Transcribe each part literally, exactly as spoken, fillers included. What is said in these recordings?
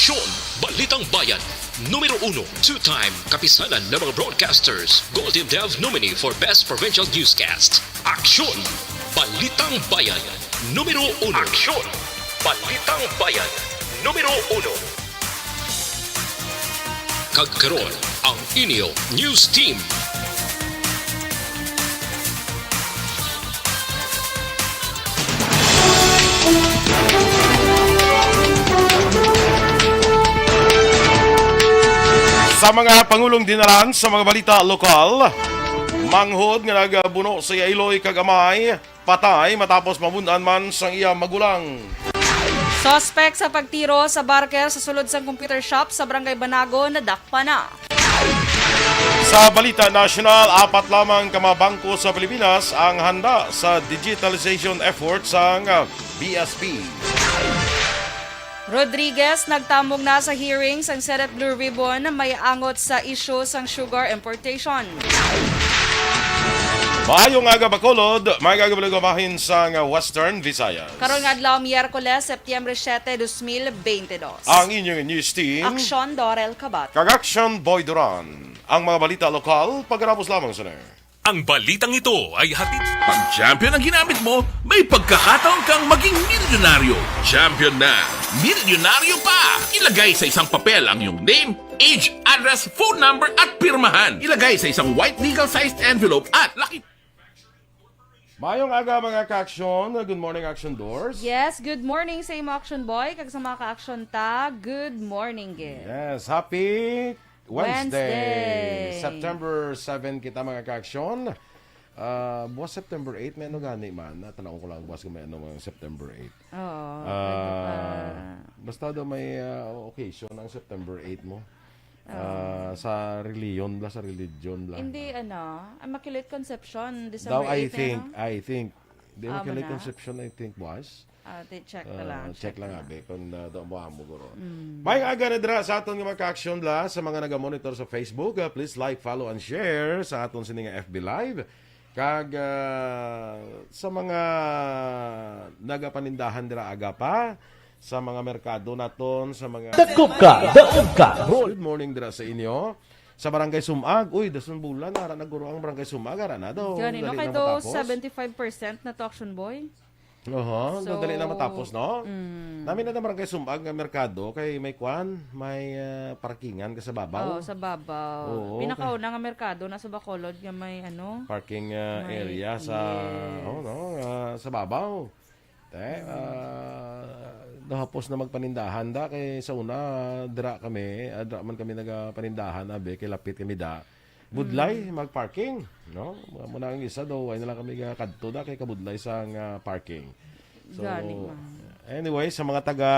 Aksyon! Balitang Bayan, numero uno, two-time kapisanan ng mga broadcasters, Gold Team Dev nominee for Best Provincial Newscast. Aksyon! Balitang Bayan, numero uno. Aksyon! Balitang Bayan, numero uno. Kag karon, ang inyo news team. Sa mga pangulong dinalan sa mga balita lokal, manghod nga nagabuno sa iya iloy kag amay, patay matapos mabun-an man sang iya magulang. Suspect sa pagtiro sa barker sa sulod sang computer shop sa Barangay Banago nadakpan na. Sa balita nasyonal, apat lamang ka mga bangko sa Pilipinas ang handa sa digitalization effort sang B S P. Rodriguez nagtambong na sa hearing sang Senate Blue Ribbon may angot sa isyu sang sugar importation. Maayong aga, Bacolod. Maayong aga, mga bahin sang Western Visayas. Karon nga adlaw, Miyerkules, Setyembre siete, dos mil bente dos. Ang inyong news team, Aksyon Dorel Kabat. Kag Aksyon Boy Duran. Ang mga balita lokal, pagkatapos lamang sa ner. Ang balitang ito ay hatid. Pag champion ang ginamit mo, may pagkakataon kang maging milyonaryo. Champion na, milyonaryo pa! Ilagay sa isang papel ang iyong name, age, address, phone number, at pirmahan. Ilagay sa isang white legal-sized envelope at laki. Mayong aga, mga ka-aksyon. Good morning, Action Doors. Yes, good morning sa imo, Action Boy, kag sa mga ka-aksyon ta, good morning gid. Yes, happy Wednesday, Wednesday. September seven kita, mga ka-aksyon. Ah, buwas September eight, may ano gani man. Natanaw ko lang buwas kung may ano, mga September eight. Oo, Ah, pwede pa. Basta daw may, ah, occasion ang September eight mo. Oo. Ah, sa reliyon bla, sa religion bla. Hindi, ano, Immaculate Conception, December Daw, I eight, think, ano? I think. Di Ah, Immaculate mana? Conception, I think, was. Ah, ti-, check na Ah, lang, check check lang, na lang. Abi, kung, ah, daw mo amo, guro. Mm. May aga na dira sa aton nga mga ka-aksyon bla, sa mga naga-monitor sa Facebook, ah, please like, follow, and share sa aton sini nga F B Live. Kag, ah, sa mga nagapanindahan dira aga pa, sa mga merkado naton, sa mga Dakop ka, daog ka, bro. Good morning dira sa inyo. Sa Barangay Sumag, uy, dason bulan, ara na guro ang Barangay Sumag, ara na daw. Gani, no? Dali Kay na to, matapos. Seventy-five percent na to, Action Boy. Oho, So, dali na matapos, no? mm. Nami na naman kay Sumag nga merkado, kay may kwan, may, ah, parkingan ka sa babaw. Oo, sa babaw. Oo, Pinakauna nga merkado na sa Bacolod nga may ano, Parking, ah, may, area sa, yes. oh, no, ah, sa babaw. Te, Mm. ah, nahapos na magpanindahan da, kay sa una, dira kami, ah, dira man kami nagapanindahan, abi, kay lapit kami da. Budlay, Mm. mag-parking, no? Mga muna ang isa daw, ay na lang kami nga kadto na kay kabudlay sa nga parking. So, Gani man. anyway, sa mga taga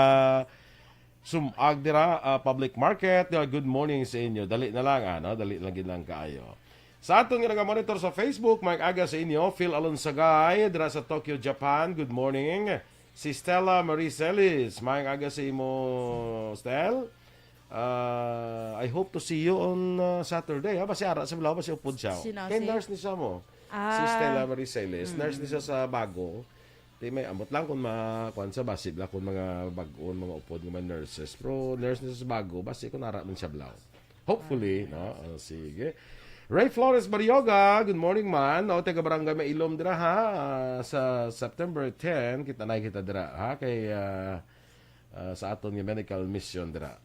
Sumag dira, ah, public market, ah, good morning sa inyo. Dali na lang, ano? Dali lang gid lang kaayo. Sa aton nga naga-monitor sa Facebook, may aga sa inyo. Phil Alonsagay, dira sa Tokyo, Japan. Good morning. Si Stella Marie Celis, may aga sa imo, Stel. Ah, I hope to see you on, ah, Saturday, ha? Basi ara sa Bilao, basi upod siya. Sino Kay si nurse ni siya mo. Si Ah. Stella Marie Celis. Mm. Nurse ni siya sa Bago. Di may ambot lang kung ma-, kuwan sa basi bla, kung mga bag-on, mga upod, mga nurses. Pero nurse ni siya sa Bago, basi kung ara man siya Bilao. Hopefully, Ah, no? Oh, sige. Ray Flores Barrioga, good morning, man. O, taga Barangay Mailom dira, ha? Ah, sa September ten, kita na kita dira, ha? Kay, ah, ah, sa aton nga medical mission dira.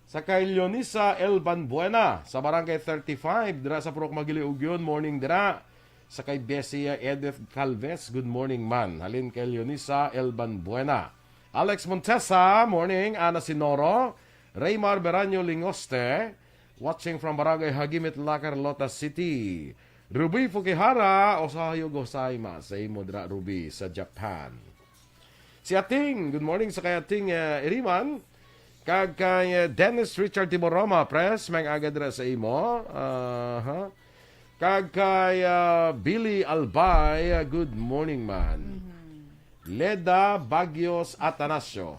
Sa kay Leonisa L. Banbuena, sa Barangay thirty-five, dira sa Purok Magiliugyon, morning dira. Sa kay Bessie Edith Calves, good morning, man. Halin kay Leonisa L. Banbuena. Alex Montesa, morning. Ana Sinoro, Raymar Beraño Lingoste, watching from Barangay Hagimit, La Carlota City. Ruby Fukihara, osayo gozaimasu sa imo dira, Ruby, sa Japan. Si Ating, good morning sa kay Ating, eh, Iriman. Kag kay, eh, Dennis Richard Timoroma, Pres, may aga dira sa imo. Aha. Kag kay, ah, Billy Albay, ah, good morning, man. Mhm. Leda Bagios Atanasio,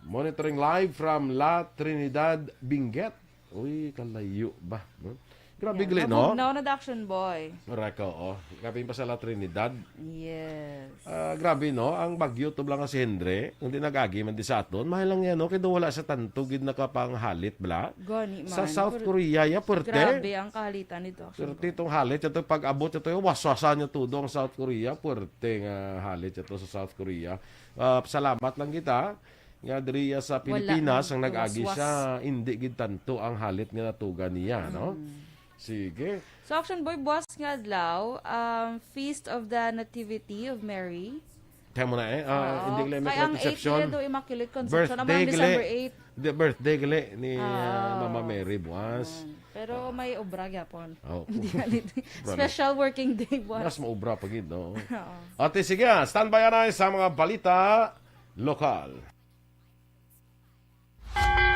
monitoring live from La Trinidad, Benguet. Uy, kalayo ba, no? Grabe gali, no? Mabugnaw na the action boy. Correct, oo. Grabe yung pasala Trinidad. Yes. Ah, grabe, no? Ang bagyo to lang nga si Henry, kung di nag-agi man di sa aton, mahal lang yan, no? Kaya daw wala sa tanto, gid nakapanghalit, bala. Gani man. Sa South Korea, ya, puwerte. Grabe ang kahalitan nito, actually. Puwerte itong halit, ito pag-abot, ito yung waswasan niya todo ang South Korea, puwerte nga halit ito sa South Korea. Ah, salamat lang kita, nga diri ya sa Pilipinas, ang nag-agi siya, hindi gid tanto ang halit nga natugan niya, no? Mm. Sige. So, Action Boy, buwas nga adlaw, um, Feast of the Nativity of Mary. Kaya mo na eh. Ah, hindi lang may conception. Kaya ang eight nila daw Immaculate Conception. Ang mga December eight. Hindi, birthday gali ni, ah, Mama Mary buwas. Pero may obra gyapon. Oh. Hindi, hindi. Special working day buwas. Mas maobra pa gid, no? Oo. Ate, sige, ah, standby anay sa mga balita lokal.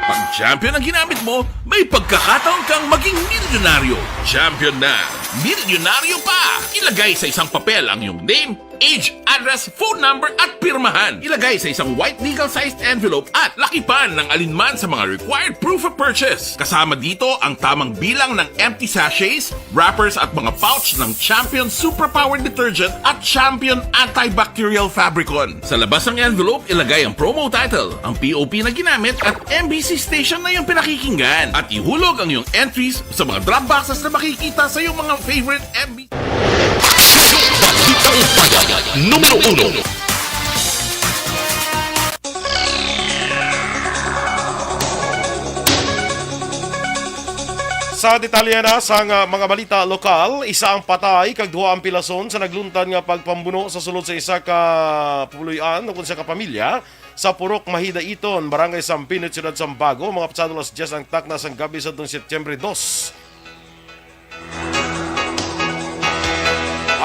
Pag champion ang ginamit mo, may pagkakataon kang maging milyonaryo. Champion na, milyonaryo pa! Ilagay sa isang papel ang iyong name, age, address, phone number, at pirmahan. Ilagay sa isang white legal-sized envelope at lakipan ng alinman sa mga required proof of purchase. Kasama dito ang tamang bilang ng empty sachets, wrappers at mga pouch ng Champion Superpower Detergent at Champion Antibacterial Fabricon. Sa labas ng envelope, ilagay ang promo title, ang P O P na ginamit at M B C station na iyong pinakikinggan. At ihulog ang iyong entries sa mga drop boxes na makikita sa iyong mga favorite M B C. Balitang Bayan, numero uno. Sa detalye na sang, ah, mga balita lokal, isa ang patay kag duha ang pilason sa nagluntad nga pagpambuno sa sulod sa isa ka puloy-an o kung sa ka pamilya sa Purok Mahidaiton, Barangay Sampinit, Siyudad Sambago, mga pasado alas diyes ang takna sang gabi sa adtong Setyembre dos.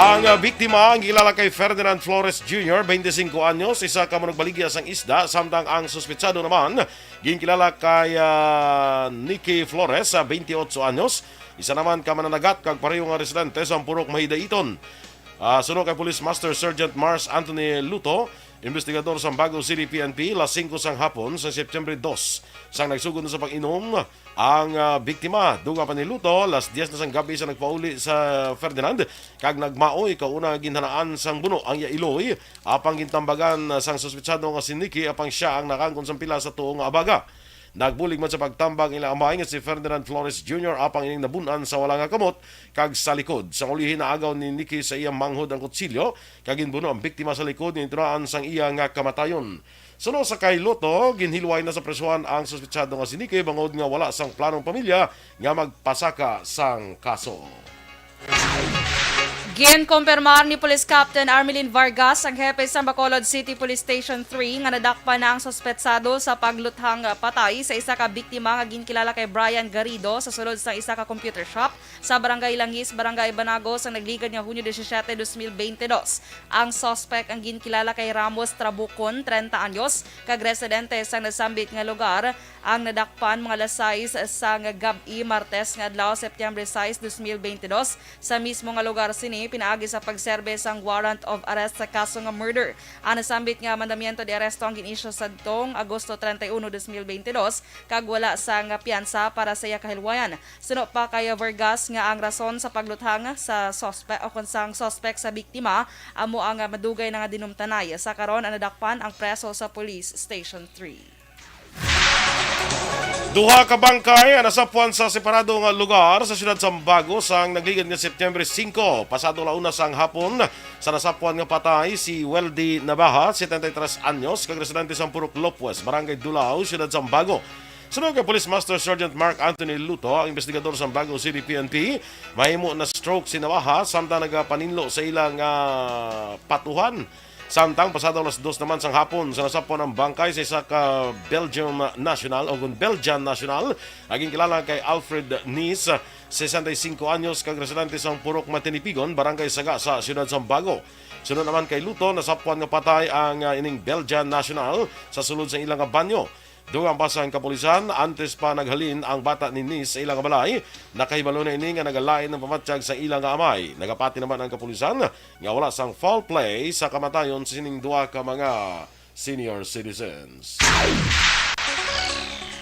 Ang, ah, biktima ang kilala kay Ferdinand Flores Junior, twenty-five anyos, isa ka manugbaligya sang isda, samtang ang suspetsado naman ginkilala kay, ah, Nicky Flores, ah, twenty-eight anyos, isa naman ka mananagat kag pareho nga residente sa Purok Mahidaiton. Ah, suno kay Police Master Sergeant Mars Anthony Luto, investigador sa Bago City P N P, las singko sang hapon sa Setyembre dos, sang nagsugod na sa pag-inom ang, ah, biktima. Dugang pa ni Luto, las diyes na sang gabi sa nagpauli sa Ferdinand, kag nagmaoy kauna nga ginhanaan sang buno ang iya iloy, apang gintambagan sang suspetsado nga si Nicky, apang sia ang nakaangkon sang pila sa tuo nga abaga. Nagbulig man sa pagtambag ang ilang amay nga si Ferdinand Flores Junior, apang ining nabun-an sa wala nga kamot kag sa likod. Sang ulihi, naagaw ni Nicky sa iya manghod ang kutsilyo kag ginbuno ang biktima sa likod nga intunaan sang iya nga kamatayon. Suno sa kay Luto, ginhilway na sa presohan ang suspetsado nga si Nicky bangod nga wala sang planong pamilya nga magpasaka sang kaso. Ginkumpirmar ni Police Captain Armelin Vargas, ang hepe sa Bacolod City Police Station three, nga nadakpan na ang suspetsado sa pagluthang patay sa isa ka biktima nga ginkilala kay Brian Garrido sa sulod sang isa ka computer shop sa Barangay Langis, Barangay Banago, sa nagligad nga Hunyo disisiete, dos mil bente dos. Ang suspek ang ginkilala kay Ramos Trabucon, treinta anyos, kag residente sa nasambit nga lugar. Ang nadakpan mga alas sais sang gab-i, Martes nga adlaw, Septyembre sais, dos mil bente dos, sa mismo nga lugar sini pinaagi sa pagserbe sang warrant of arrest sa kaso nga murder. Ang nasambit nga mandamiento de aresto ang gin-issue sadtong Agosto treinta y uno, dos mil bente dos, kag wala sang piyansa para sa iya kahilwayan. Suno pa kay Vargas nga ang rason sa pagluthang sa sospe-, o kon sang suspek sa biktima amo ang madugay na nga dinumtanay. Sa karon, ang nadakpan ang preso sa Police Station three. Duha ka bangkay ang nasapwan sa separado nga lugar sa siyudad Sambago sang nagligad nga Septyembre singko, pasado la una sang hapon, sa nasapwan nga patay si Weldy Nabaha, setenta y tres anyos, kag residente sa Purok Lopez, Barangay Dulao, siyudad Sambago. Suno kay Police Master Sergeant Mark Anthony Luto, ang investigador sa Sambago City P N P, mahimo na stroke si Nabaha samtang nagapaninlo sa ilang, ah, patuhan. Samtang pasado alas dos naman sang hapon, sa nasapwan ang bangkay sa isa ka Belgium national o kon Belgian national, nga ginkilala kay Alfred Nis, sesenta y cinco anyos, kag residente sang Purok Matinipigon, Barangay Sagasa, Siyudad Sambago. Sunod naman kay Luto, nasapwan nga patay ang, ah, ining Belgian national sa sulod sa ilang nga banyo. Dugang pa sang kapulisan, antes pa naghalin ang bata ni Nis sa ilang balay, nakahibalo na ini nga nagalain ang pamatyag sa ilang amay. Nagapati naman ang kapulisan nga wala sang foul play sa kamatayon sining duha ka mga senior citizens.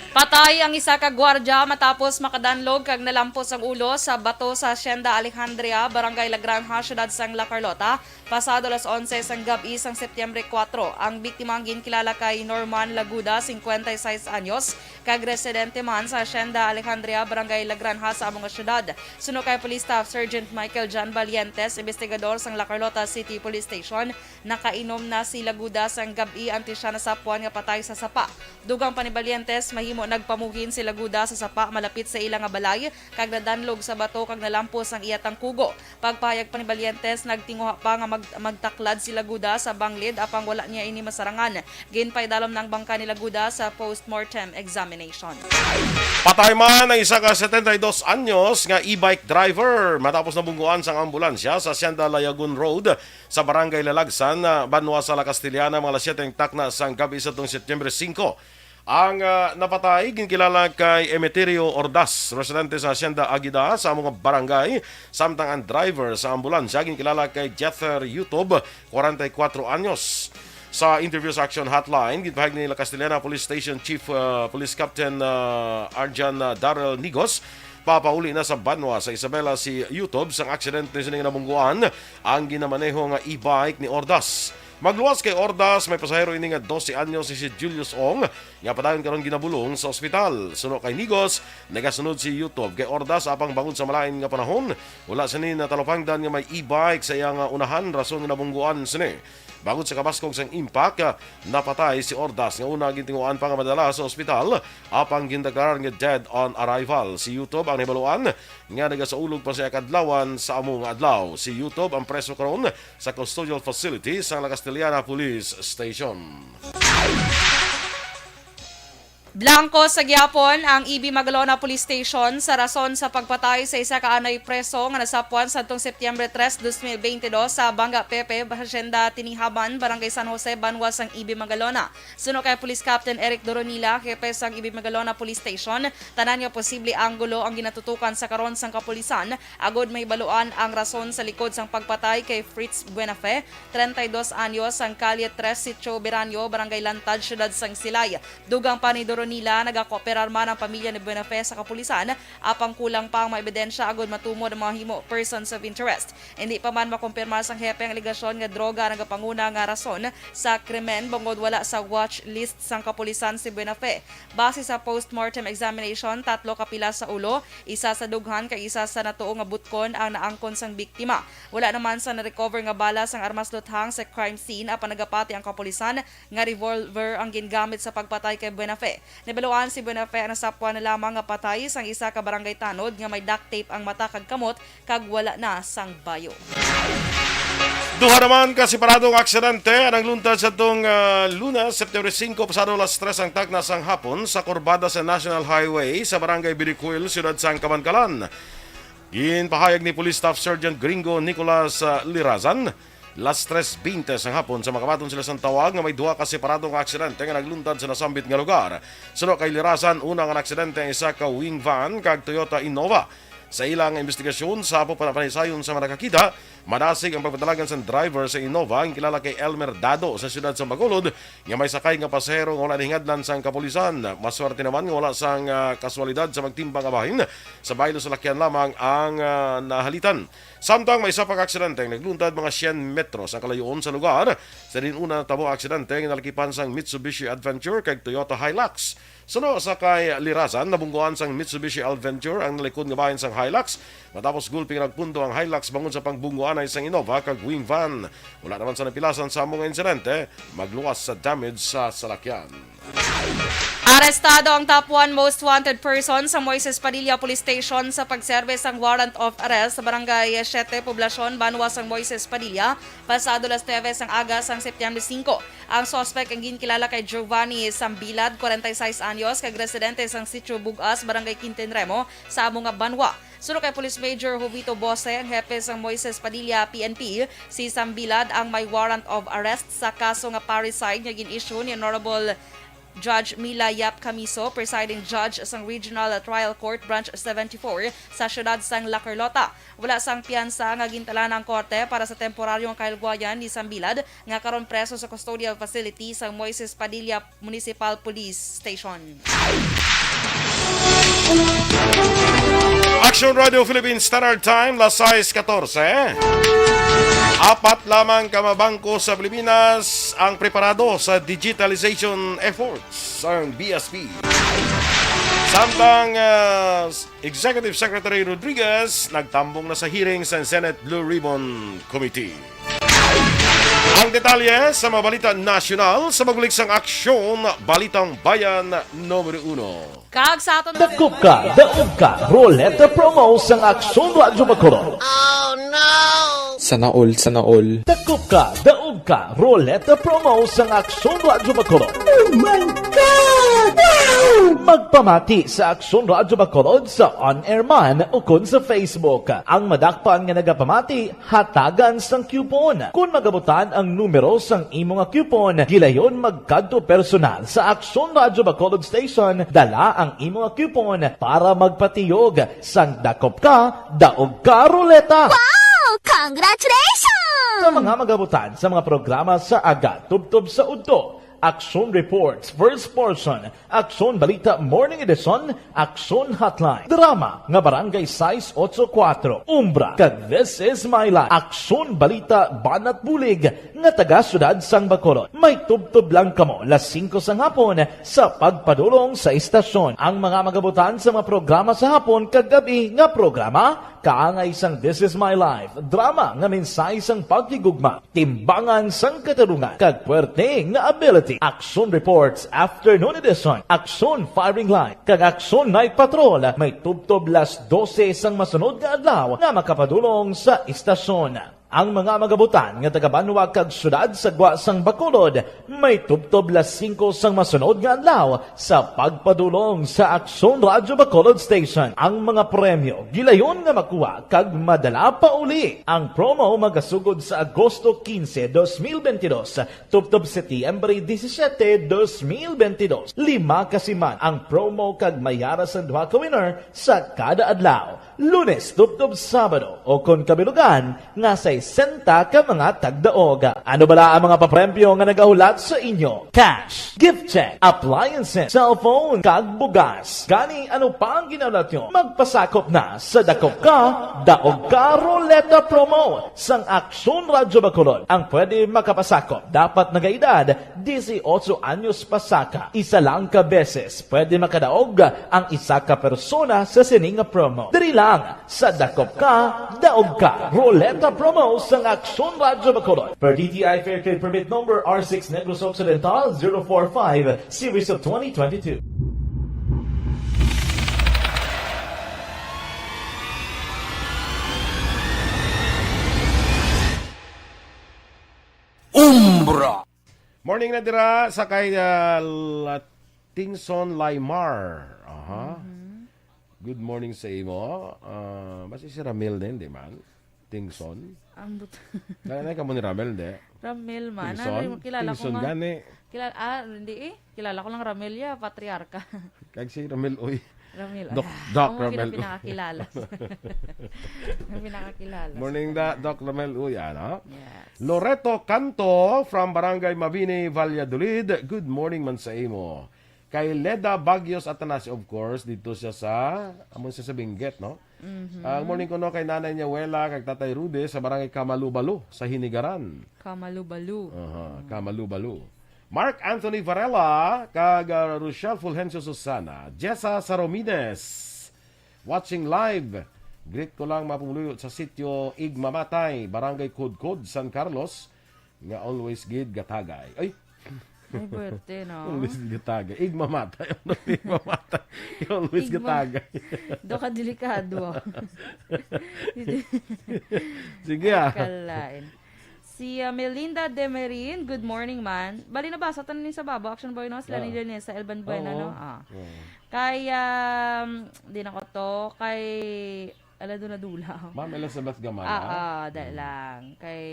Patay ang isa ka gwardya matapos makadanlog kag nalampos ang ulo sa bato sa Hacienda Alejandria, Barangay La Granja, siyudad sang La Carlota, pasado alas onse sang gab-i sang Setyembre kuwatro. Ang biktima ang ginkilala kay Norman Laguda, singkwenta y seis anyos, kag residente man sa Hacienda Alejandria, Barangay La Granja sa amo nga siyudad. Suno kay Police Staff Sergeant Michael John Valientes, investigador sang La Carlota City Police Station, nakainom na si Laguda sang gab-i antes siya nasapwan nga patay sa sapa. Dugang pa ni Valientes, mahimo nagpamuhin si Laguda sa sapa malapit sa ila nga balay, kag nadanlog sa bato kag nalampos ang iya tangkugo. Pagpahayag pa ni Valientes, nagtinguha pa nga mag-, magtaklad si Laguda sa banglid, apang wala niya ini masarangan. Ginpaidalom na ang bangka ni Laguda sa postmortem examination. Patay man ang isa ka setenta y dos anyos nga e-bike driver matapos nabungguan sang ambulansya sa Hacienda Layagon Road sa Barangay Lalagsan, ah, banwa sa La Castellana, mga alas siyete ang takna sang gab-i sa tong Setyembre singko. Ang, ah, napatay ginkilala kay Emeterio Ordaz, residente sa Hacienda Aguida sa amo nga barangay, samtang ang driver sa ambulansya ginkilala kay Jether Yutub, kwarenta y kuwatro anyos. Sa interview sa Action Hotline, ginpahayag ni La Castellana Police Station Chief, ah, Police Captain, ah, Arjan, ah, Darrell Nigos, papauli na sa banwa sa Isabela si Yutub sang aksidente sini nga nabungguan ang ginamaneho nga e-bike ni Ordaz. Magluwas kay Ordaz, may pasahero ini nga dose anyos, si Julius Ong, nga padayon karon ginabulong sa ospital. Suno kay Nigos, nagasunod si Yutub kay Ordaz, apang bangod sa malain nga panahon, wala sini natalupangdan nga may e-bike sa iya nga unahan, rason nga nabungguan sini. Bangod sa kabaskog sang impact, napatay si Ordaz nga una gintinguhaan pa nga madala sa ospital, apang gindeklarar nga dead on arrival. Si Yutub ang nahibaluan nga nagasaulog pa sa iya kadlawan sa amo nga adlaw. Si Yutub ang preso karon sa custodial facility sa La Castellana Police Station. Blanco sa gihapon ang E B Magalona Police Station sa rason sa pagpatay sa isa ka anay preso nga nasapwan sadtong Setyembre tres, dos mil bente dos sa Banga Pepe, Hacienda Tinihaban, Barangay San Jose, banwa sang E B Magalona. Suno kay Police Captain Eric Doronila, hepe sang E B Magalona Police Station, tanan nga posible anggulo ang ginatutukan sa karon sang kapulisan agod mahibaluan ang rason sa likod sang pagpatay kay Fritz Buenafe, treinta y dos anyos, sang Kalye Tres, Sitio Beranyo, Barangay Lantad, Siyudad sang Silay. Dugang pa ni Doronila, nagakooperar man ang pamilya ni Buenafe sa kapulisan, apang kulang pa ang mga ebidensya agud matumod ang mga himo persons of interest. Indi pa man makumpirmar sang hepe ang alegasyon nga droga ang nagapanguna nga rason sa krimen, bangod wala sa watch list sang kapulisan si Buenafe. Base sa postmortem examination, tatlo ka pilas sa ulo, isa sa dughan kag isa sa natuo nga butkon ang naangkon sang biktima. Wala naman sa na-recover nga bala sang armas luthang sa crime scene, apan nagapati ang kapulisan nga revolver ang gingamit sa pagpatay kay Buenafe. Nabaluan si Buenafe ang nasapwan na lamang nga patay sang isa ka barangay tanod nga may duct tape ang mata kag kamot kag wala na sang bayo. Duha naman ka separadong aksidente ang nagluntad sa tong, ah, Lunes, September singko, pasado alas tres ang takna sang hapon sa kurbada sa National Highway sa Barangay Biricuil, Siyudad sang Kabankalan. Ginpahayag ni Police Staff Sergeant Gringo Nicolas, ah, Lirazan, las tres bente sang hapon sa makabaton sila sang tawag nga may duha ka separado nga aksidente nga nagluntad sa nasambit nga lugar. Suno kay Lirazan, una nga aksidente ang isa ka wing van kag Toyota Innova. Sa ilang investigasyon sa pagpanapanaysayon sa mga nakakita, madasig ang pagpadalagan sang driver sa Innova, ang kilala kay Elmer Dado sa siyudad sa Bacolod, nga may sakay nga pasahero nga wala nahingadlan sang kapulisan. Maswerte naman nga wala sang, ah, kaswalidad sa magtimbang nga bahin. Sa baylo sa lakyan lamang ang, ah, nahalitan. Samtang may isa pa ka aksidente ang nagluntad mga syen metros ang kalayoon sa lugar. Sa diin una natabo ang aksidente nga nalakipan sang Mitsubishi Adventure kag Toyota Hilux. Suno sa kay Lirazan, nabungguan sang Mitsubishi Adventure ang nalikod nga bahin sang Hilux. Matapos gulpi nga nagpundo ang Hilux bangod sa pangbungguanay sang Innova kag wing van. Wala naman sa napilasan sa amo nga insidente, magluwas sa damage sa salakyan. Arestado ang top one most wanted person sa Moises Padilla Police Station sa pagserbe sang warrant of arrest sa Barangay Siete, Poblacion, banwa sang Moises Padilla, pasado las nuebe sang aga sang Septyembre singko. Ang suspek ang ginkilala kay Giovanni Sambilad, kwarenta y seis anyos, kag residente sang Sitio Bugas, Barangay Quintinremo, sa amo nga banwa. Suno kay Police Major Jovito Bose, ang hepe sang Moises Padilla P N P, si Sambilad ang may warrant of arrest sa kaso nga parricide nga gin-issue ni Honorable Judge Mila Yap Camiso, presiding judge sang Regional Trial Court Branch seventy-four sa siyudad sang La Carlota. Wala sang piyansa nga gintala ang korte para sa temporaryong kahilwayan ni Sambilad, nga karon preso sa custodial facility sa Moises Padilla Municipal Police Station. Action Radio Philippines Standard Time, las sais katorse. Apat lamang ka mga bangko sa Pilipinas ang preparado sa digitalization efforts sang B S P. Samtang, ah, Executive Secretary Rodriguez nagtambong na sa hearing sa Senate Blue Ribbon Committee. Ang detalye sa mga balita nasyonal sa magbalik sang Aksyon Balitang Bayan numero uno. Kag sa aton Dakop ka, daog ka, Roleta Promo sang Aksyon Radyo Bacolod. Sana all, sana all. Dakop ka, daog ka, Roleta Promo sang Aksyon Radyo Bacolod. Oh my God! Wow! Magpamati sa Aksyon Radyo Bacolod sa on-air man ukon sa Facebook. Ang madakpan nga nagapamati, hatagan sang coupon. Kon magabutan ang numero sang imo nga coupon, gilayon magkadto personal sa Aksyon Radyo Bacolod Station, dala ang imo nga coupon para magpatiyog sang Dakop Ka, Daog Ka Roleta. Wow! Congratulations! Sa mga magabutan sa mga programa sa aga tubtob sa udto, Aksyon Reports, first portion, Aksyon Balita Morning Edition, Aksyon Hotline, drama nga Barangay sais otso kuwatro, Umbra, kag This Is My Life, Aksyon Balita Banat Bulig nga taga Siyudad sang Bacolod. May tubtob lang kamo las singko sang hapon sa pagpadulong sa istasyon. Ang mga magabutan sa mga programa sa hapon kag gab-i nga programa, kaangay sang This Is My Life, drama nga mensahe sang paghigugma, timbangan sang katarungan, kag puwerte nga ability. Action Reports, Afternoon Edition, Action Firing Line, kag Action Night Patrol may tubtob las dose sang masunod nga adlaw nga makapadulong sa istasyon. Ang mga magabutan nga taga-banwa kag siyudad sa gwa sang Bacolod may tubtob las singko sang masunod nga adlaw sa pagpadulong sa Aksyon Radyo Bacolod Station. Ang mga premyo gilayon nga makuha kag madala pa uli. Ang promo magasugod sa Agosto quince, dos mil veintidós, tubtob Setyembre disisiete, dos mil veintidós. Lima ka siman ang promo kag may ara sang duha ka winner sa kada adlaw, Lunes tubtob Sabado, o kon kabilugan nga sesenta ka mga tagdaog. Ano bala ang mga papremyo nga nagahulat sa inyo? Cash, gift check, appliances, cellphone, kag bugas. Gani, ano pa ang ginahulat nyo? Magpasakop na sa Dakop Ka, Daog Ka Roleta Promo sang Aksyon Radyo Bacolod. Ang pwede makapasakop dapat nagaedad disiotso anyos pasaka. Isa lang ka beses pwede makadaog ang isa ka persona sa sini nga promo. Diri lang sa Dakop Ka, Daog Ka Roleta Promo sang Aksyon Radyo Bacolod. Per D T I Fair Trade Permit Number R six Negros Occidental zero four five, Series of twenty twenty-two. Umbra. Morning na dira sa kay, ah, Latingson Laimar. Aha. Mhm. Good morning sa imo. Ah, basi si Ramil din, di man? Tingson. Ang but- Kaya na kamo ni Ramil, di? Ramil man. Tingson? Ano, kilala ko Tingson nga. Gani. Kilala, ah, hindi eh. Kilala ko lang Ramil ya, patriarka. Kag si Ramil, uy. Ramil, Doc, ah, Doc ako ang Ramil. Pinakakilala. Ang pinakakilala. Morning, da, Doc Ramil, uy, ano? Yes. Loreto Canto from Barangay Mabini, Valladolid. Good morning man sa imo. Kay Leda Bagios Atanasio, of course, dito siya sa, amo siya sa Benguet, no? Mhm. Ang morning ko, no, kay nanay niya, Wela, kag tatay Rude, sa Barangay Kamalubalu, sa Hinigaran. Kamalubalu. Aha, Kamalubalu. Mark Anthony Varela, kag, ah, Rochelle Fulgencio Susana, Jessa Saromines, watching live. Greet ko lang, mga pumuluyo, sa sitio Igmamatay, Barangay Kudkod, San Carlos, nga always gid gatagay. Ay! Ay, puwerte, no? Always gatagay. Igmamatay. Igmamatay. Always Igma- gatagay. Do ka delikado. Sige, ah. Kalain. Si, ah, Melinda Demerin, good morning, man. Bali, nabasa ta na ni sa baba, Action Boy, no? Sila ni Oo. Lianesa Elban Buena, Oo. no? Ah. Oo. Kay, um, di na ko to, kay Ala, Dula-Dula. Ma'am Elizabeth Gamala. Ah, ah, da Mm. lang. Kay,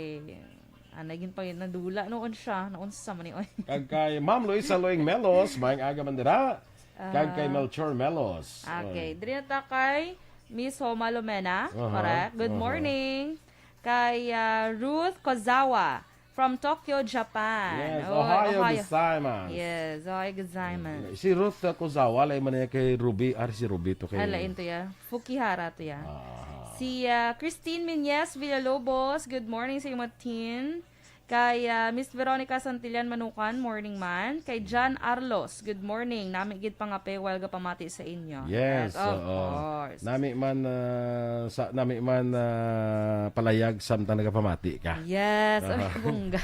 Anay gin pa nadula noon siya. Naunsa man ni, oy? Kag kay Ma'am Luisa Loing Melos, maayong aga man dira. Kag kay Ah. Melchor Melos. Okay, Oy. Diri na ta kay Miss Homa Lomena. Aha, Correct. Good aha. morning. Kay, ah, Ruth Kozawa from Tokyo, Japan. Yes, Oy, Ohio Ohio. gozaimasu. Yes, Ohio gozaimasu. Si Ruth, uh, Kozawa, lain man niya kay Ruby. Ah, si Ruby to kay Ah, lain to ya. Fukihara to ya. Aha. Si, ah, Christine Minyes Villalobos, good morning sa imo, Tin. Kay, ah, Miss Veronica Santillan Manukan, morning man. Kay John Arlos, good morning. Nami gid pangape while gapamati sa inyo. Yes, Yes, of oo. course. Nami man, ah, sa, nami man, ah, palayag samtang nagapamati ka. Yes, ay, Aha. bongga.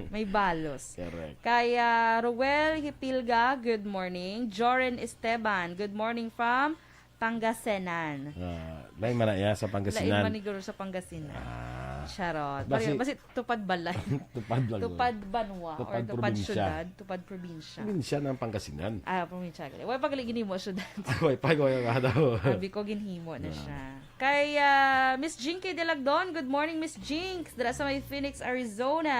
May balos. Correct. Kay, ah, Roel Hipilga, good morning. Joren Esteban, good morning from Pangasinan. Ah, lain man na iya sa Pangasinan. Lain man ni guro sa Pangasinan. Ah. Charot. Basi Pare-, basi tupad balay. Tupad lang, Tupad oh. banwa Tupad or tupad probinsya. syudad, tupad probinsya. Probinsya ng Pangasinan. Ah, probinsya gali. Way pa gali ginhimo syudad. Way pa, way pa daw. Abi ko ginhimo na Ah. siya. Kay, ah, Miss Jinky Delagdon, good morning, Miss Jinx. Dira sa may Phoenix, Arizona.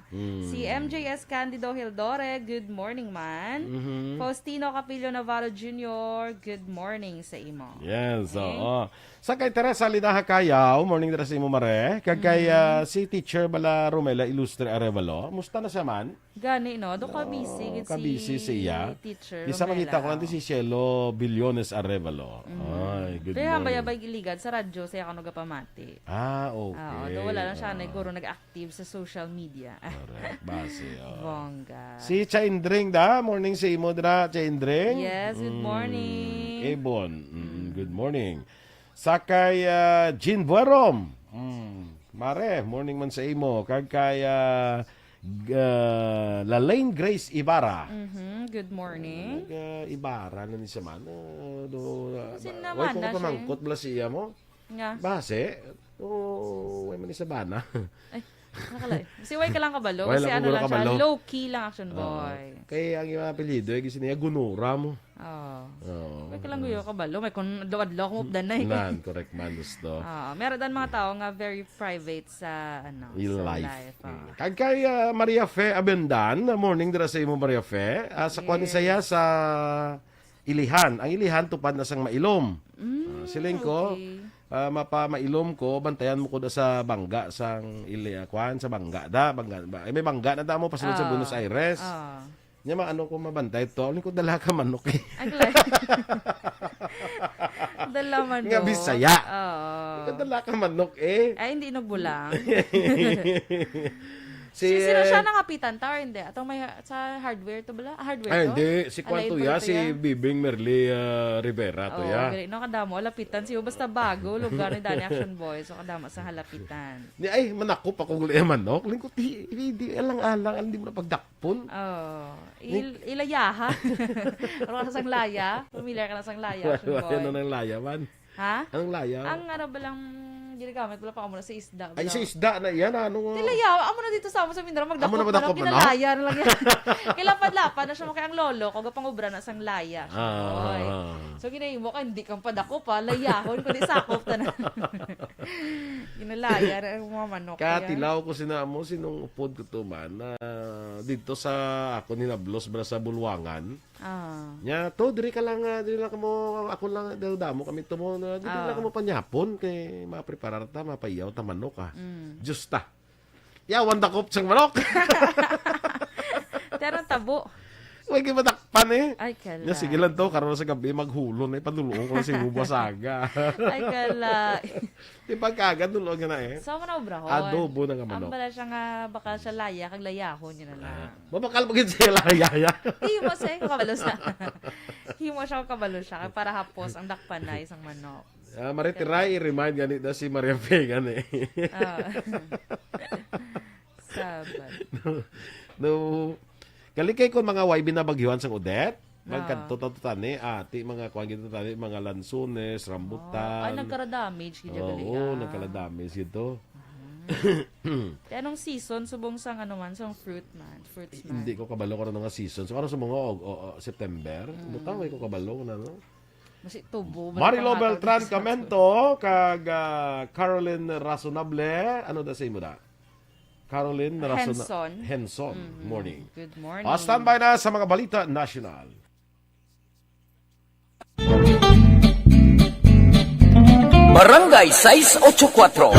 Mm. Si M J S Candido Hildore, good morning, man. Mhm. Faustino Capillo Navarro Junior, good morning sa imo. Yes, Okay. oo. Sa kay Teresa Linaha Cayaw, morning dira sa imo, mare. Kag kay, Mm. ah, si Teacher bala Romela Ilustre Arevalo, musta na siya man? Gani, no? Do ka busy Oo, gid ka busy si siya. teacher Di sa Romela, makita ko lang oh. di si Cielo Billones Arevalo. Mm. Ay, good Kaya morning. bayabay giligad sa radyo, sa iya ka nagapamati. Ah, okay. Oo, do wala lang siya, Ah. naguro nag-active sa social media. Correct. Base, oh. Bongga. Si Chaindring da, morning sa imo dira, Chaindring. Yes, good Mm, morning. Ebon, mm, Mm. good morning. Sa kay, ah, Jean Buerom. Mm, mare, morning man sa imo. Kag kay, ah, g-, ah, Lalaine Grace Ibarra. Mhm, good morning. Nag, ah, Ibarra na ni siya man. Ah, do, ah, Sin ba-, naman way ko na siya, pamangkot eh. bala siya mo? Nga. Base, o, way man ni Sabana. Ay, nakalay. Si way ka lang kabalo. Way Kasi lang ko ano lang siya, kabalo. low-key lang action Oo. boy. Kay ang iyang apelyido, eh, gisi niya Gunora mo. Oo. Oo. Way ka lang guyo kabalo. May kung adlaw-adlaw akong updan na eh. Nan, correct man, gusto. Oo. Meron dan mga tao nga very private sa, ano, Real sa life. life, oo. Mm. Kag kay, ah, Maria Fe Abendan, morning dira sa imo, Maria Fe. Ah, sa kuwan ni Yes. saya sa Ilihan. Ang Ilihan, tupad na sang Mailom. Mm, Ah, siling ko, okay. ah, mapa Mailom ko, bantayan mo ko da sa bangga, sang Ili-, ah, kuwan, sa bangga da, bangga, ba, eh, may bangga na da mo, pasulod sa Ah. Buenos Aires. Ah. Nya, maano ko mabantay to? Ano ko, dala ka manok eh. Aglay. Dala manok. Nga Bisaya. Oo. Ikaw dala ka manok eh. Ay, hindi inugbo lang. Si, Si, sino siya eh, nangapitan ta or hindi? Atong may ha-, sa hardware to bala? Ah, hardware Ay, to? hindi. Si Kwan Alain to pala ya, to si ya? Bibing Merly, ah, Rivera to Oo, ya. gali, no, kadamo. Alapitan siya. Basta bago, lugar ni Danny Action Boy. So, kadamo sa halapitan. Ni, ay, manakop ako ng manok. Lingkot, di, di, di, alang-alang, hindi mo na pagdakpon. Oh, Ni- il-, ilayaha. Ano ka sang laya? Familiar ka na sang laya, Action Wala, wala Boy? na ng laya, man. Ha? Anong laya? Ang ano ba lang ginagamit, wala pa ka muna sa isda, Ay, bala. sa isda na yan, ano nga? Di laya, amo na dito sa amo sa Mindanao, Amo na magdakop na madakop lang, na, no? ginalaya na lang yan. Kilapad-lapad na siya, kay ang lolo ko, gapangubra na sang laya, siya, Ah, boy. ah, ah. So, ginahimo ka, hindi kang padakop, ha? Layahon, kundi sakop ta na. Ginalaya na ang mga manok, kaya Katilaw ko sina mo, sinong upod ko to man, na dito sa ako ni Nablos, bala sa Bulwangan. Ah. Nya, to, diri ka lang, ah, diri lang kamo, ako lang, damo kami to mo, na diri lang Ah. kamo panyapon, kay mapreparar ta, mapaiyaw ta manok, ah. Mm. Diyos ta. Yawan dakop sang manok. Pero tabo. Way gimadakpan eh. Ay, kala. Nya, sige lang to, karon sa gabi, maghulon eh, panuloon ko na si Huba Saga. Ay, kala. Di pagkagad, nuloon nga na eh. So, mo na obrahon. Adobo na nga Ang manok. bala siya nga, baka siya laya, kag layahon, yun na lang. Ah, mabakal mo gid siya laya, ya. Himo siya, kabalo siya. Himo siya, kabalo siya. Para hapos, ang dakpan na isang manok. Ah, Maritiray, i-remind gani na si Maria Fe gani. Ah. Sabat. No, no. Galing kay kon mga Y B na bagyuhan sang Odette, Ah. magkadto ta to tani, ati, mga kuwan gid to tani, mga lansones, rambutan. Ah, ay, nagkara-damage gid Oo, gali, ah. nagkara-damage gid to. Ah. Kaya anong season, subong sang ano man, sang fruit man, fruits man? Hindi ko kabalo kung ano nga season. So, ano sa mga, o, o, o, September? Mm. Butang, hindi ko kabalo kung ano. Masi tubo, Marilo bala Beltran pangatag sa Camento, kag, ah, Caroline Razonable, ano da sa imo da? Caroline Rason- Henson. Henson. Mm-hmm. Morning. Good morning. Ah, standby na sa mga balita nasyonal. Barangay sais ocho kuatro.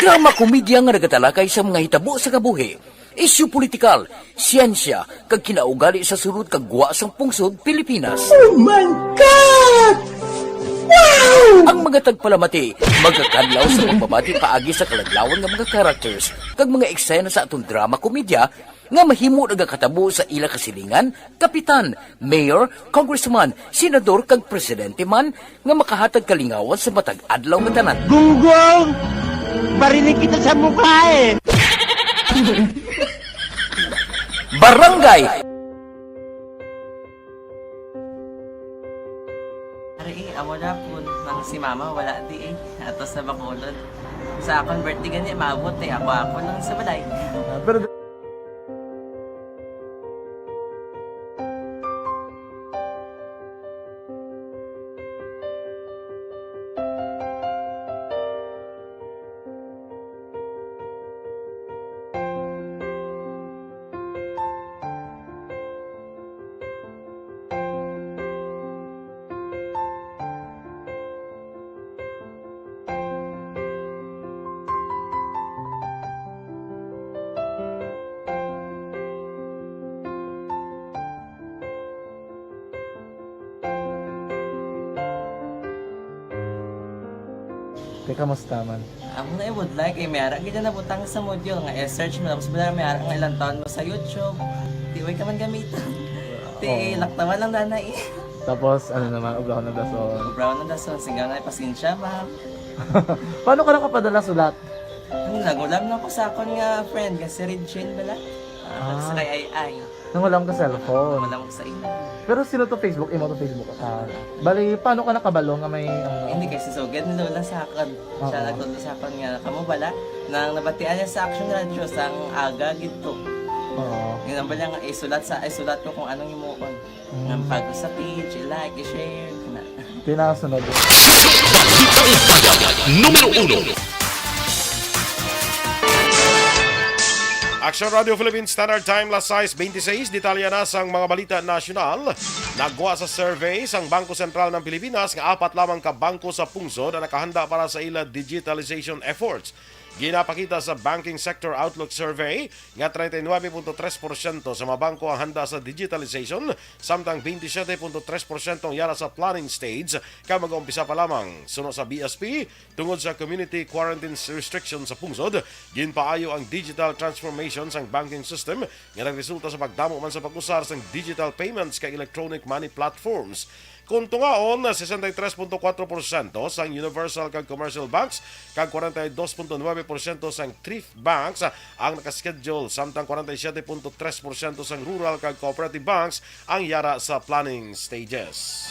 Drama komedya nga nagatalakay sa mga hitabo sa kabuhi, isyu politikal, siyensya, kag kinaugali sa sulod kag gwa sang pungsod Pilipinas. Oh my God! Wow! Ang mga tagpalamati magakadlaw sa pagbabati paagi sa kaladlawan nga mga characters kag mga eksena sa aton drama komedya nga mahimo nagakatabo sa ila kasilingan, kapitan, mayor, congressman, senador, kag presidente man nga makahatag kalingawan sa matag adlaw nga tanan. Gunggong! Barinig kita sa mukha eh! Barangay Ari, eh, amo na po nang si mama wala di eh. Ato sa Bacolod. Sa akon birthday gani, maabot eh. Ako, ako lang sa balay. Ah, pero Teka, musta man? Amo na, I would like, eh, may ara gid na nabutang sa module nga i-search mo, tapos bala may ara nga ilang taon mo sa YouTube. Di way ka man gamiton. Ti, Oo. Laktawan lang dana eh. Tapos, ano naman, ubrahon ng dason. Ubrahon ng dason, singgaw na, pasensya, ma'am. Paano ka nakapadala sulat? Ano, nagulam na ko sa akon nga friend, nga si Regine bala. Ah, Ah. Sa kay Ay Ay. Nangulam ka cellphone. Wala ko sa imo. Pero sino to Facebook? Imo to Facebook? Ah, bali, paano ka nakabalo nga may, ano? Hindi, kay si Sugad ni Lola sa akon. Siya Oo. nagtudlo sa akon nga, kamo bala, nang nabatian niya sa Action Radio, sang aga gid to. Oo. Yun ang bala nga, isulat sa, isulat ko kung anong himuon. Mm. Nga pag sa page, i-like, i-share, kana. Tinasunod. Balitang Bayan, numero uno. Action Radio Philippines Standard Time, las sais beintiseis. Detalye na sang mga balita nasyonal. Naggwa sa survey sang Bangko Sentral ng Pilipinas nga apat lamang ka bangko sa pungsod ang nakahanda para sa ila digitalization efforts. Ginapakita sa Banking Sector Outlook Survey nga treinta y nueve punto tres porsyento sa mga bangko ang handa sa digitalization, samtang twenty-seven punto tres porsyento ang yara sa planning stage kag mag-umpisa pa lamang. Suno sa B S P, tungod sa community quarantine restrictions sa pungsod, ginpaayo ang digital transformation sang banking system nga nagresulta sa pagdamo man sa pag-usar sang digital payments kag electronic money platforms. Kung tungaon, sesenta y tres punto kuwatro porsyento sang universal kag commercial banks kag kwarenta y dos punto nuebe porsyento sang thrift banks ang nakaschedule, samtang kwarenta y siyete punto tres porsyento sang rural kag cooperative banks ang yara sa planning stages.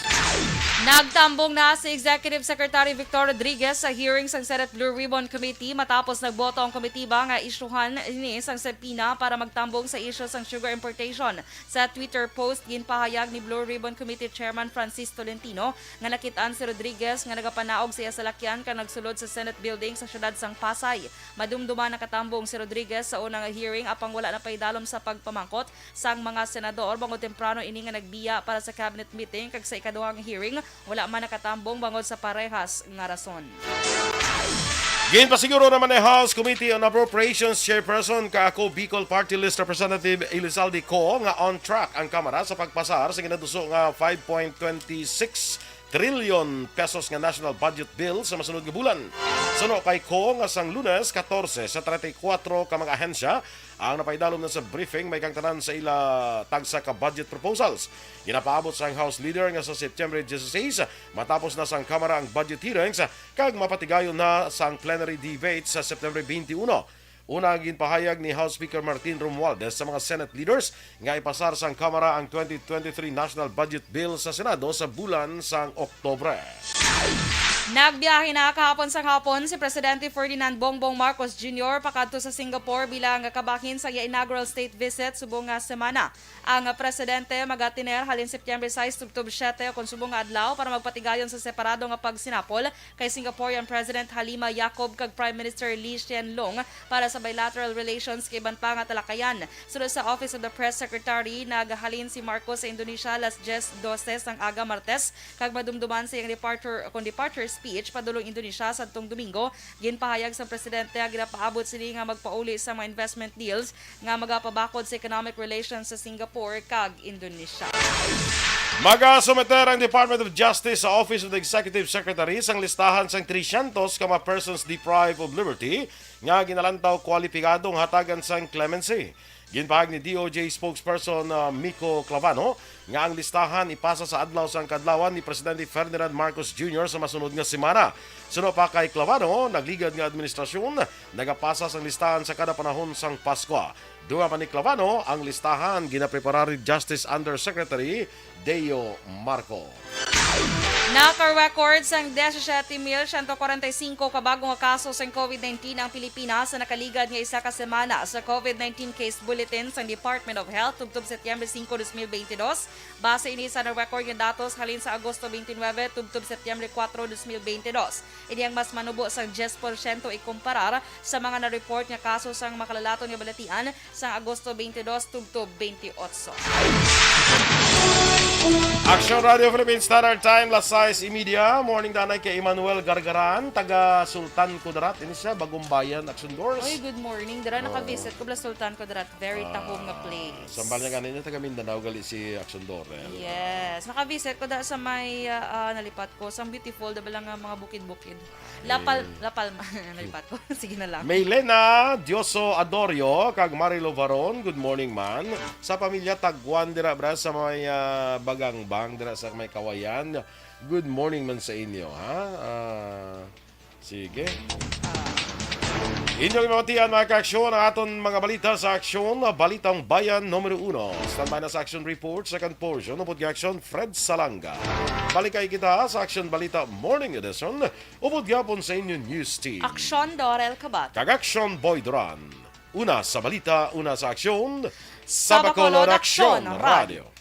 Nagtambong na si Executive Secretary Victor Rodriguez sa hearing sang Senate Blue Ribbon Committee matapos nagboto ang komitiba nga isyuhan ini sang subpoena para magtambong sa isyu sang sugar importation. Sa Twitter post, ginpahayag ni Blue Ribbon Committee Chairman Francis Tolentino nga nakit-an si Rodriguez nga nagapanaog sa iya salakyan kag nagsulod sa Senate Building sa siyudad sang Pasay. Madumduman nakatambong si Rodriguez sa una nga hearing, apang wala na pahidalom sa pagpamangkot sang mga senador bangod temprano ini nga nagbiya para sa cabinet meeting, kag sa ikaduhang hearing, wala man nakatambong bangod sa parehas nga rason. Ginpasiguro naman ni House Committee on Appropriations Chairperson kag ako Bicol Party List Representative Elizalde Co nga on track ang Kamara sa pagpasar sa ginaduso nga five point twenty six trillion pesos nga national budget bill sa masunod nga bulan. Suno kay Co nga sang Lunes, katorse sa treinta y kuwatro ka mga ahensya ang napaidalom na sa briefing, may kang tanan sa ila tagsa ka budget proposals. Ginapaabot sang House Leader nga sa September dieciséis, matapos na sang Kamara ang budget hearings, kag mapatigayon na sang plenary debate sa September twenty-one. Una, ang ginpahayag ni House Speaker Martin Romualdez sa mga Senate leaders nga ipasar sang Kamara ang twenty twenty-three National Budget Bill sa Senado sa bulan sang Oktubre. Nagbiyahe na kahapon sa hapon si Presidente Ferdinand Bongbong Marcos Junior pakadto sa Singapore bilang kabahin sa iya inaugural state visit subong nga semana. Ang presidente magatiner halin September sais tubtob siete kon subong nga adlaw para magpatigayon sa separado nga pagsinapol kay Singaporean President Halima Yacob kag Prime Minister Lee Hsien Loong para sa bilateral relations kay iban pa nga talakayan. Suno sa Office of the Press Secretary, nagahalin si Marcos sa Indonesia alas diyes dose sang aga Martes kag madumduman sa iyang departure kon departure speech padulong Indonesia sadtong Domingo. Ginpahayag sang presidente nga ginapaabot sini nga magpauli sa mga investment deals nga magapabakod sa economic relations sa Singapore kag Indonesia. Magasumiter ang Department of Justice sa Office of the Executive Secretary sang listahan sang tresyentos ka mga persons deprived of liberty nga ginalantaw kwalipikadong hatagan sang clemency. Ginpahayag ni D O J spokesperson uh, Miko Clavano nga ang listahan ipasa sa adlaw sang kaadlawan ni Presidente Ferdinand Marcos Junior sa masunod nga semana. Suno pa kay Clavano, nagligad nga administrasyon nagapasa sang listahan sa kada panahon sang Paskwa. Dunga pa ni Clavano, ang listahan ginapreparar ni Justice Undersecretary Deo Marco. Naka-record sang diyesisiete mil siyento kwarenta y singko ka bago nga kaso sang COVID nineteen ang Pilipinas sa nakaligad nga isa ka semana sa COVID nineteen Case Bulletin sang Department of Health tubtob Setyembre singko, dos mil beintidos. Base ini sa na-record nga datos halin sa Agosto twenty-nine tubtob Setyembre kuwatro, dos mil beintidos. Ini ang mas manubo sang diyes porsyento ikumparar sa mga na-report nga kaso sang makalalaton nga balatian sang Agosto twenty-dos tubtob twenty-eight. Action Radio Philippines Standard Time, las sais y media. Morning danay kay Emmanuel Gargaran, taga Sultan Kudarat. Ini siya, Bagumbayan, Action Doors. Oy, good morning. Dira naka-visit ko bala Sultan Kudarat. Very tahom nga place. Sambal niya ganin niya, taga Mindanao gali si Action Doors. Eh. Yes. Naka-visit ko da sa may ah, ah, nalipat ko. Sang beautiful, da bala nga mga bukid-bukid. La, Pal- La Palma. Nalipat ko. Sige na lang. Maylena Dioso Adorio kag Marilo Varon, good morning man. Sa pamilya Tagwan dira bra sa may ah, Bagangbang dira sa may Kawayan. Good morning man sa inyo, ha? Ah, sige. Inyong mabatian, mga kaaksyon, ang aton mga balita sa aksyon, Balitang Bayan numero uno. Standby na sa action report, second portion, upod kay aksyon, Fred Salanga. Balikay kita sa aksyon balita morning edition. Upod gyapon sa inyo news team. Aksyon Dorel Kabat. Kag Aksyon Boy Duran. Una sa balita, una sa aksyon, sa Bacolod Aksyon Radio.